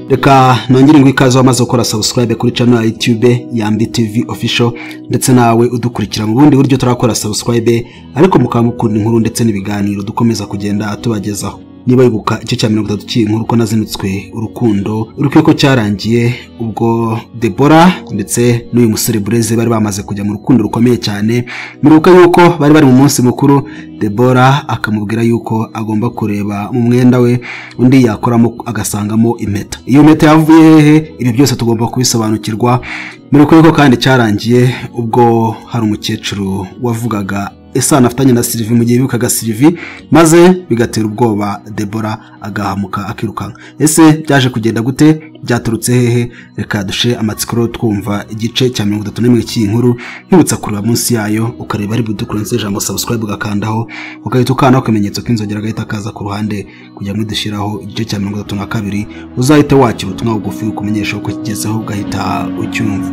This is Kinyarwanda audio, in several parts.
Reka nongere ngo ikaze wamaze gukora subscribe kuri channel ya YouTube ya Yambi TV Official, ndetse nawe udukurikira mu bundi buryo turakora subscribe, ariko mukaba mukunda inkuru ndetse n'ibiganiro dukomeza kugenda tubagezaho. Niba wibuka igice cya 30 cy'inkuru ko nazinutswe urukundo urukwiye ko cyarangiye ubwo Debora ndetse n'uyu musore Bureze bari bamaze kujya mu rukundo rukomeye cyane. Muribuka yuko bari bari mu munsi mukuru, Debora akamubwira yuko agomba kureba mu mwenda we undi yakoramo agasangamo impeta. Iyo mpeta yavuye hehe? Ibi byose tugomba kubisobanukirwa. Muribuka yuko kandi cyarangiye ubwo hari umukecuru wavugaga isano afitanye na Sylvie mu gihe bibukaga Sylvie, maze bigatera ubwoba Debora agahamuka akirukanka. Ese byaje kugenda gute? Byaturutse hehe? Reka dushe amatsiko twumva igice cya 31 cy'inkuru. Nkibutsa kureba munsi yayo ukareba ari budukurenze ijambo subscribe ugakandaho, ukahita ukanda akamenyetso k'inzogera gahita kaza ku ruhande kujya mudushyiraho igice cya 32, uzahita wakira ubutumwa bugufi ukumenyesha uko kigezeho ugahita ucyumva.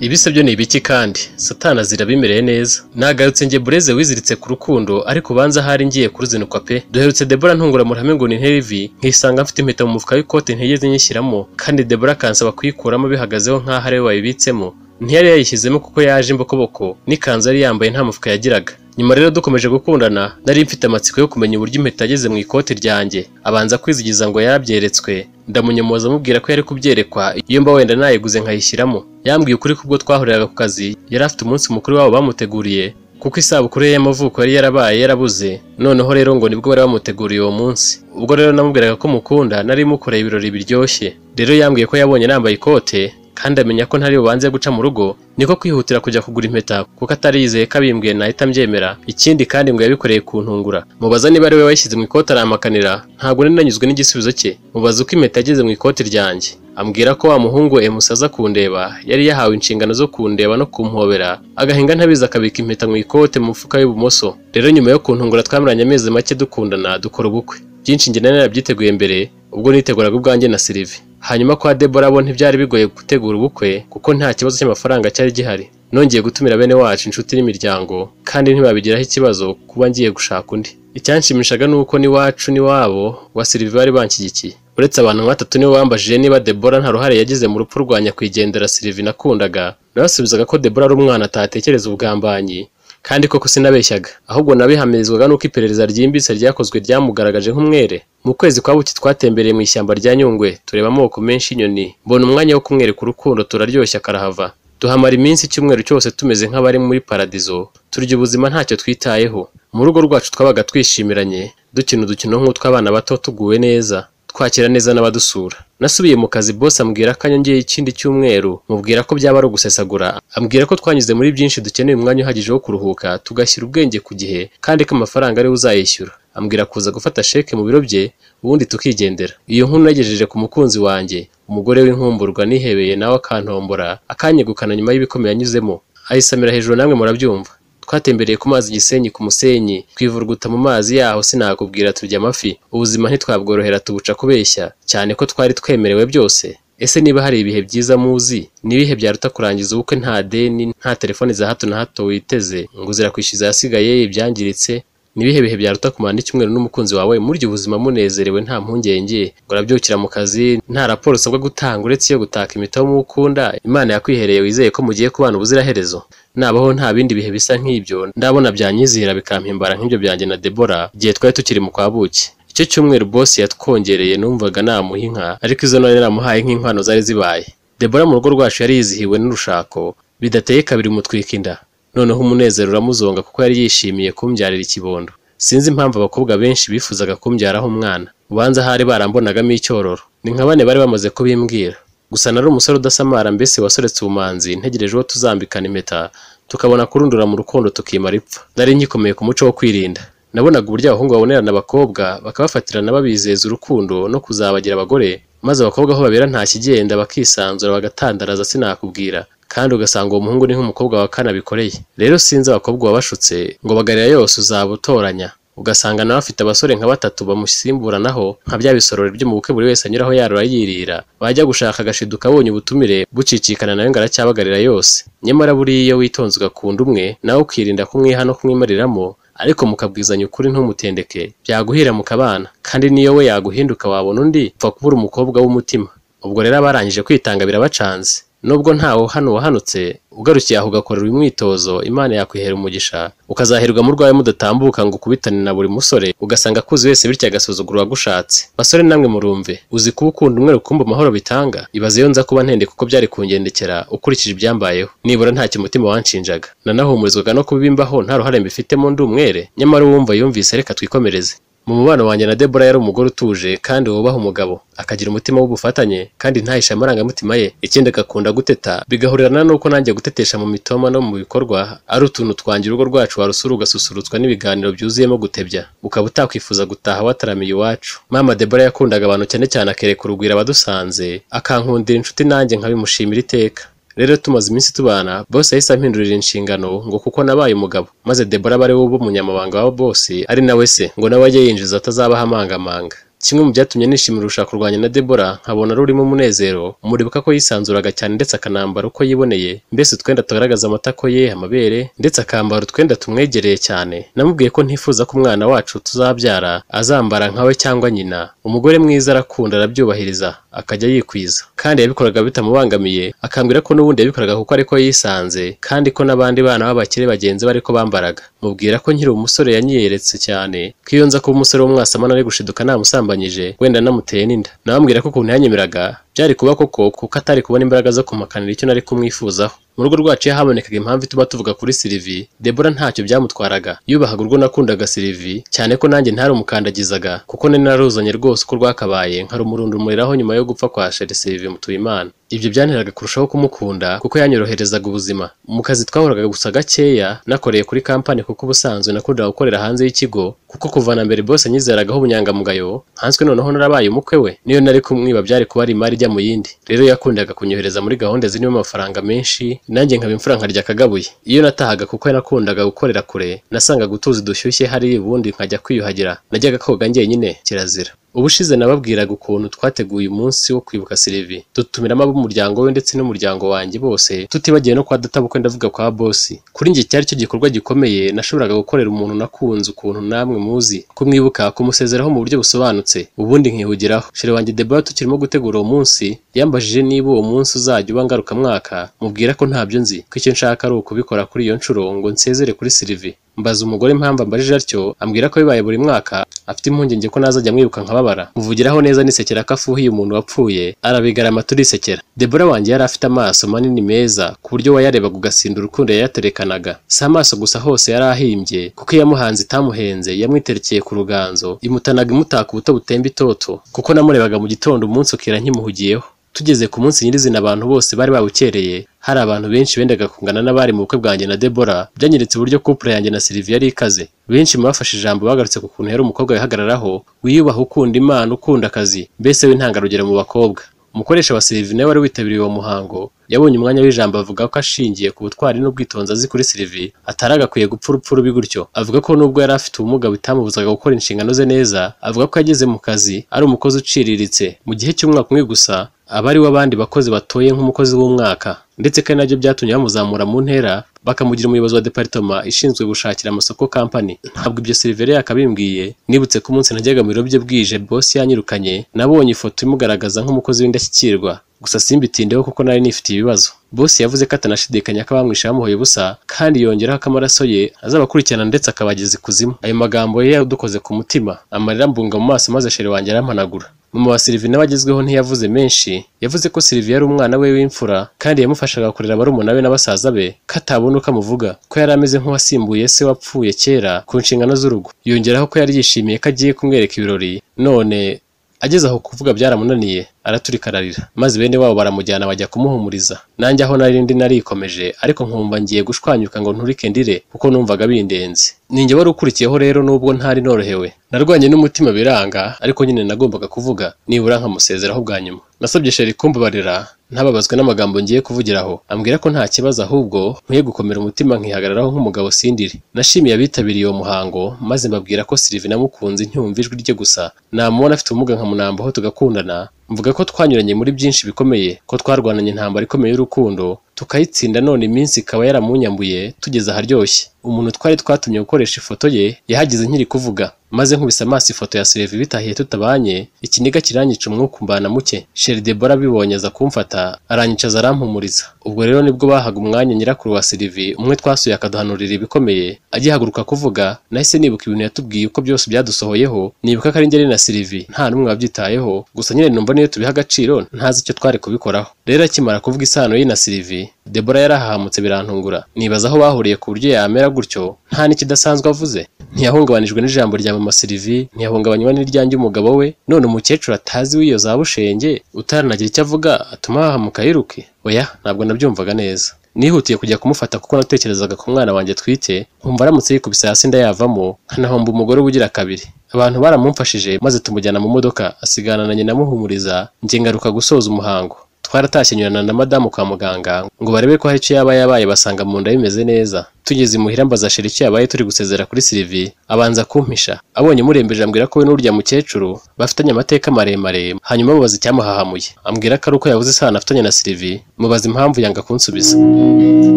Ibise byo ni ibiki kandi Satani azira bimereye neza. Nagarutse nge Bureze wiziritse ku rukundo, ariko banza hari ngiye kuruzinukwa pe. Duherutse Debora ntungura murame ngo ni nterivi, nkisanga mfite impeta mu mufuka w'ikote ntigeze nyishyiramo, kandi Debora akansaba kuyikuramo bihagazeho nkaho ari we wayibitsemo. Ntiyari yayishyizemo kuko yaje imbokoboko, n'ikanzu yari yambaye nta mufuka yagiraga. Nyuma rero dukomeje gukundana, nari mfite amatsiko yo kumenya uburyo impeta yageze mu ikote ryanjye. Abanza kwizigiza ngo yarabyeretswe, ndamunyomoza amubwira ko yari kubyerekwa iyo mba wenda nayiguze nkayishyiramo. Yambwiye ukuri kubwo twahuriraga ku kazi, yari afite umunsi mukuru wabo bamuteguriye, kuko isabukuru ye y'amavuko yari yarabaye yarabuze. Noneho rero ngo nibwo bari bamuteguriye uwo munsi. Ubwo rero namubwiraga ko mukunda, nari mukoreye ibirori biryoshye. Rero yambwiye ko yabonye nambaye ikote kandi amenya ko ntari bubanze guca mu rugo, niko kwihutira kujya kugura impeta kuko atari yizeye ko abimbwiye nahita mbyemera. Ikindi kandi ngo yabikoreye kuntungura. Mubaza niba ari we wayishyize mu ikote aramakanira, ntabwo nari nanyuzwe n'igisubizo cye. Mubaza uko impeta yageze mu ikote ryanjye, ambwira ko wa muhungu Emusa aza kundeba yari yahawe inshingano zo kundeba no kumpobera, agahinga ntabizi akabika impeta mu ikote mu mufuka w'ibumoso. Rero nyuma yo kuntungura twamaranye amezi make dukundana, dukora ubukwe. Byinshi njye nari narabyiteguye mbere ubwo niteguraga ubwanjye na Sylvie. Hanyuma kwa Debora bo ntibyari bigoye gutegura ubukwe kuko nta kibazo cy'amafaranga cyari gihari. Nongeye gutumira bene wacu, inshuti n'imiryango, kandi ntibabigiraho ikibazo kuba ngiye gushaka undi. Icyanshimishaga ni uko n'iwacu n'iwabo wa Sylvie bari banshyigikiye. Uretse abantu batatu nibo bambajije niba Debora nta ruhare yagize mu rupfu rwa nyakwigendera Sylvie nakundaga. Nabasubizaga ko Debora ari umwana atatekereza ubugambanyi, kandi koko sinabeshyaga, ahubwo nabihamirizwaga nuko iperereza ryimbitse ryakozwe ryamugaragaje nk'umwere. Mu kwezi kwa buki twatembereye mu ishyamba rya Nyungwe, tureba amoko menshi y'inyoni, mbona umwanya wo kumwereka urukundo, turaryoshya karahava. Duhamara iminsi icyumweru cyose tumeze nk'abari muri paradizo, turya ubuzima ntacyo twitayeho. Mu rugo rwacu twabaga twishimiranye, dukina udukino nk'utw'abana bato, tuguwe neza, twakira neza n'abadusura. Nasubiye mu kazi, boss ambwira ko anyongeye ikindi cyumweru, mubwira ko byaba ari ugusesagura. Ambwira ko twanyuze muri byinshi, dukeneye umwanya uhagije wo kuruhuka, tugashyira ubwenge ku gihe, kandi ko amafaranga ariwe uzayishyura. Ambwira kuza gufata sheke mu biro bye, ubundi tukigendera. Iyo nkuru nagejeje ku mukunzi wanjye, umugore w'inkumburwa nihebeye, nawe akantombora, akanyegukana nyuma y'ibikomeye yanyuzemo. Ayisamira hejuru namwe murabyumva. Twatembereye ku mazi Gisenyi ku musenyi, twivuruguta mu mazi yaho sinakubwira, turya amafi. Ubuzima ntitwabworohera tubuca kubeshya, cyane ko twari twemerewe byose. Ese niba hari ibihe byiza muzi, ni ibihe byaruta kurangiza ubukwe nta deni, nta telefoni za hato na hato witeze ngo zirakwishyuza yasigaye ibyangiritse? Ni ibihe bihe byaruta kumara icyumweru n'umukunzi wawe murya ubuzima munezerewe nta mpungenge, ngo urabyukira mu kazi nta raporo usabwa gutanga uretse iyo gutaka imitomo ukunda Imana yakwihereye, wizeye ko mugiye kubana ubuziraherezo? Nabaho nta bindi bihe bisa nk'ibyo ndabona byanyizihira bikampimbara nk'ibyo byanjye na Debora igihe twari tukiri mu kwa buki. Icyo cyumweru boss yatwongereye numvaga namuha inka, ariko izo nari naramuhaye nk'inkwano zari zibaye. Debora mu rugo rwacu yari yizihiwe n'urushako, bidateye kabiri mutwika inda. Noneho umunezero uramuzonga kuko yari yishimiye kumbyarira ikibondo. Sinzi impamvu abakobwa benshi bifuzaga kumbyaraho umwana, ubanza ahari barambonagamo icyororo. Ni nka bane bari bamaze kubimbwira. Gusa nari umusore udasamara, mbese wasoretse ubumanzi, ntegereje uwo tuzambikana impeta, tukabona kurundura mu rukundo tukimara ipfa. Nari ngikomeye ku muco wo kwirinda. Nabonaga uburyo abahungu babonerana abakobwa, bakabafatirana babizeza urukundo no kuzabagira abagore, maze abakobwa aho babera nta kigenda, bakisanzura bagatandaraza sinakubwira. Kandi ugasanga uwo muhungu ni nk'umukobwa wa kane abikoreye. Rero sinzi abakobwa wabashutse ngo bagarira yose uzaba utoranya, ugasanga nawe afite abasore nka batatu bamusimburanaho nka bya bisorori byo mu bukwe buri wese anyuraho yarura yirira, bajya gushaka agashiduka abonye ubutumire bucicikana nawe ngo aracyabagarira yose. Nyamara buriya iyo witonze ugakunda umwe, nawe ukirinda kumwiha no kumwimariramo, ariko mukabwizanya ukuri ntumutendeke, byaguhira mukabana, kandi niyo we yaguhinduka wabona undi, upfa kubura umukobwa w'umutima. Ubwo rero abarangije kwitanga birabacanze. Nubwo ntawe hano wahanutse, ugarukiye aho ugakorera uyu mwitozo, Imana yakwihera umugisha, ukazahirwa mu rwawe mudatambuka ngo ukubitane na buri musore, ugasanga akuzi wese bityo agasuzugura uwagushatse. Basore namwe murumve, uzi kuba ukunda umwe rukumbi amahoro bitanga? Ibaze iyo nza kuba ntende kuko byari kungendekera ukurikije ibyambayeho. Nibura ntacyo umutima wanshinjaga. Nanahumurizwaga no kubimbaho nta ruhare mbifitemo ndi umwere, nyamara uwumva yumvise, reka twikomereze. Mu mubano wanjye na Debora yari umugore utuje kandi wubaha umugabo, akagira umutima w'ubufatanye kandi ntahishe amarangamutima ye. Ikindi agakunda guteta, bigahurirana n'uko nanjye gutetesha mu mitoma no mu bikorwa ari utuntu twanjye. Urugo rwacu warusura ugasusurutswa n'ibiganiro byuzuyemo gutebya, ukaba utakwifuza gutaha wataramiye iwacu. Mama Debora yakundaga abantu cyane cyane akereka urugwiro abadusanze, akankundira inshuti nanjye nkabimushimira iteka. Rero tumaze iminsi tubana, boss yahise ampindurira inshingano ngo kuko nabaye umugabo, maze Debora aba ari we uba umunyamabanga wa boss, ari nawe se ngo nawe ajye yinjiza atazabaho amangamanga. Kimwe mu byatumye nishimira urushako rwanjye na Debora, nkabona rurimo umunezero, muribuka ko yisanzuraga cyane ndetse akanambara uko yiboneye, mbese utwenda tugaragaza amatako ye, amabere, ndetse akambara utwenda tumwegereye cyane. Namubwiye ko ntifuza ko umwana wacu tuzabyara azambara nkawe cyangwa nyina. Umugore mwiza arakunda, arabyubahiriza, akajya yikwiza, kandi yabikoraga bitamubangamiye, akambwira ko n'ubundi yabikoraga kuko ariko yisanze, kandi ko n'abandi bana b'abakire bagenzi be ariko bambaraga. Mubwira ko nkiri umusore yanyiyeretse cyane, ko iyo nza kuba umusore w'umwasama nari gushiduka namusambanyije, wenda namuteye n'inda. Nabambwira ko ukuntu yanyemeraga byari kuba koko, kuko atari kubona imbaraga zo kumakanira icyo nari kumwifuzaho. Mu rugo rwacu iyo habonekaga impamvu ituma tuvuga kuri Sylvie, Debora ntacyo byamutwaraga. Yubahaga urwo nakundaga Sylvie, cyane ko nanjye ntari umukandagizaga, kuko nari naruzanye rwose uko rwakabaye, nkarumurundumuriraho nyuma yo gupfa kwa Chere Sylvie Mutuyimana. Ibyo byanteraga kurushaho kumukunda kuko yanyoroherezaga ubuzima. Mu kazi twahoraga gusa gakeya, nakoreye kuri kampani kuko ubusanzwe nakundaga gukorera hanze y'ikigo, kuko kuva na mbere boss anyizeragaho ubunyangamugayo, nkanswe noneho narabaye umukwe we, niyo nari kumwiba byari kuba ari imari ijya mu yindi. Rero yakundaga kunyohereza muri gahunda zirimo amafaranga menshi, nanjye nkaba imfura nkarya akagabuye. Iyo natahaga kuko nakundaga gukorera kure, nasangaga utuzi dushyushye hari ubundi nkajya kwiyuhagira, najyaga koga njyenyine, kirazira. Ubushize nababwiraga ukuntu twateguye umunsi wo kwibuka Sylvie, dutumiramo ab'umuryango we ndetse n'umuryango wanjye bose, tutibagiwe no kwa databukwe, ndavuga kwa boss. Kuri njye cyari cyo gikorwa gikomeye nashoboraga gukorera umuntu nakunze ukuntu namwe muzi, kumwibuka, kumusezeraho mu buryo busobanutse, ubundi nkihugiraho. Chere wanjye Debora tukirimo gutegura uwo munsi, yambajije niba uwo munsi uzajya uba ngarukamwaka, mubwira ko ntabyo nzi, ko icyo nshaka ari ukubikora kuri iyo nshuro ngo nsezere kuri Sylvie. Mbaza umugore impamvu ambajije atyo, ambwira ko bibaye buri mwaka afite impungenge ko nazajya amwibuka nkababara. Muvugiraho neza nisekera ko afuhiye umuntu wapfuye, arabigarama turisekera. Debora wanjye yari afite amaso manini meza, ku buryo wayarebaga ugasinda urukundo yayaterekanaga. Si amaso gusa, hose yari ahimbye, kuko iyo yamuhanze itamuhenze, yamwiterekeye ku ruganzo, imutanaga imutaka ubuto butemba itoto, kuko namurebaga mu gitondo umunsi ukira nkimuhugiyeho. Tugeze ku munsi nyirizina abantu bose bari bawukereye, hari abantu benshi bendaga kungana n'abari mu bukwe bwanjye na Debora. Byanyeretse uburyo couple yanjye na Sylvie yari ikaze. Benshi mu bafashe ijambo bagarutse ku kuntu yari umukobwa wihagararaho, wiyubaha, ukunda Imana, ukunda akazi, mbese w'intangarugero mu bakobwa. Umukoresha wa Sylvie nawe wari witabiriye uwo muhango, yabonye umwanya w'ijambo avuga ko ashingiye ku butwari n'ubwitonzi azi kuri Sylvie, atari agakwiye gupfa urupfu rubi gutyo. Avuga ko nubwo yari afite ubumuga bitamubuzaga gukora inshingano ze neza, avuga ko yageze mu kazi ari umukozi uciriritse, mu gihe cy'umwaka umwe gusa aba ari we abandi bakozi batoye nk'umukozi w'umwaka, ndetse kandi nabyo byatumye bamuzamura mu ntera, bakamugira umuyobozi wa department ishinzwe gushakira amasoko kampani. Ntabwo ibyo Sylvie yakabimbwiye, nibutse ko umunsi najyaga mu biro bye bwije boss yanyirukanye, nabonye ifoto imugaragaza nk'umukozi w'indashyikirwa. Gusa simbitindeho kuko nari nifitiye ibibazo. Boss yavuze ko atanashidikanya ko abamwishe bamuhoye ubusa, kandi yongeraho ko amaraso ye azabakurikirana ndetse akabageza ikuzimu. Ayo magambo ye yadukoze ku mutima, amarira mbunga mu maso, maze chere wanjye arampanagura. Mama wa Sylvie nawe agezweho ntiyavuze menshi, yavuze ko Sylvie yari umwana we w'imfura, kandi yamufashaga kurera barumuna be na basaza be, ko atabona uko amuvuga, ko yari ameze nk'uwasimbuye se wapfuye kera ku nshingano z'urugo. Yongeraho ko yari yishimiye ko agiye kumwereka ibirori, none ageze aho kuvuga byaramunaniye, araturika ararira, maze bene wabo baramujyana bajya kumuhumuriza. Nanjye aho nari ndi narikomeje, ariko nkumva ngiye gushwanyuka ngo nturike ndire, kuko numvaga bindenze. Ninjye wari ukurikiyeho rero, nubwo ntari norohewe, narwanye n'umutima biranga, ariko nyine nagombaga kuvuga nibura nkamusezeraho bwa nyuma. Nasabye Chere kumbabarira ntababazwe n'amagambo ngiye kuvugiraho, ambwira ko nta kibazo, ahubwo nkwiye gukomera umutima nkihagararaho nk'umugabo sindire. Nashimiye abitabiriye uwo muhango, maze mbabwira ko Sylvie namukunze ncyumva ijwi rye gusa, namubona afite ubumuga nkamunambaho tugakundana, Mvuga ko twanyuranye muri byinshi bikomeye, ko twarwananye intambara ikomeye y'urukundo tukayitsinda, none iminsi ikaba yaramunyambuye tugeze aharyoshye. Umuntu twari twatumye gukoresha ifoto ye yahageze nkiri kuvuga, maze nkubise amaso ifoto ya Sylvie bitahiye tutabanye, ikiniga kiranyica umwuka umbana muke. Sheri Debora abibonye aza kumfata aranyicaza arampumuriza. Ubwo rero nibwo bahaga umwanya nyirakuru wa Sylvie umwe twasuye akaduhanurira ibikomeye. Agihaguruka kuvuga nahise nibuka ibintu yatubwiye uko byose byadusohoyeho, nibuka ko ari njye na Sylvie nta n'umwe wabyitayeho, gusa nyine numva niyo tubiha agaciro ntazi icyo twari kubikoraho. Rero akimara kuvuga isano ye na Sylvie, Debora yarahahamutse birantungura, nibaza aho bahuriye ku buryo yamera gutyo nta n'ikidasanzwe avuze. Ntiyahungabanijwe n'ijambo rya mama Sylvie, ntiyahungabanywa n'iryanjye umugabo we, none umukecuru atazi w'iyo za bushenge utaranagira icyo avuga atuma ahahamuka yiruke. Oya, ntabwo nabyumvaga neza. Nihutiye kujya kumufata kuko natekerezaga ku mwana wanjye twite, nkumva aramutse yikubise hasi ndayavamo nkanahomba umugore ubugira kabiri. Abantu baramumfashije maze tumujyana mu modoka, asigana na nyina amuhumuriza, njye ngaruka gusoza umuhango. Twaratashye nyurana na madamu kwa muganga ngo barebe ko hari icyo yaba yabaye, basanga mu nda bimeze neza. Tugeze imuhira mbaza Sheri icyo yabaye turi gusezera kuri Sylvie, abanza kumpisha. Abonye murembeje ambwira ko we n'urya mukecuru bafitanye amateka maremare, hanyuma mubaza icyamuhahamuye. Ambwira ko ari uko yabuze isano afitanye na Sylvie, mubaza impamvu yanga kunsubiza.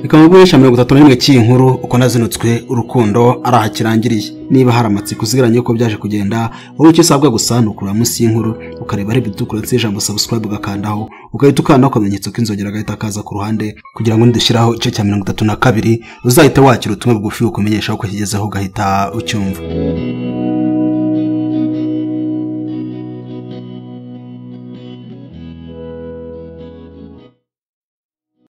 Reka mugurisha 31 cy'iyi nkuru uko nazinutswe urukundo ari aha kirangiriye. Niba hari amatsiko usigaranye uko byaje kugenda, wowe icyo usabwa gusa ni ukureba munsi y'inkuru ukareba ari bitukura ndetse ijambo subscribe ugakandaho, ugahita ukandaho akamenyetso k'inzogera gahita kaza ku ruhande, kugira ngo nidushyiraho igice cya 32 uzahita wakira ubutumwa bugufi bukumenyesha uko kigezeho ugahita ucyumva.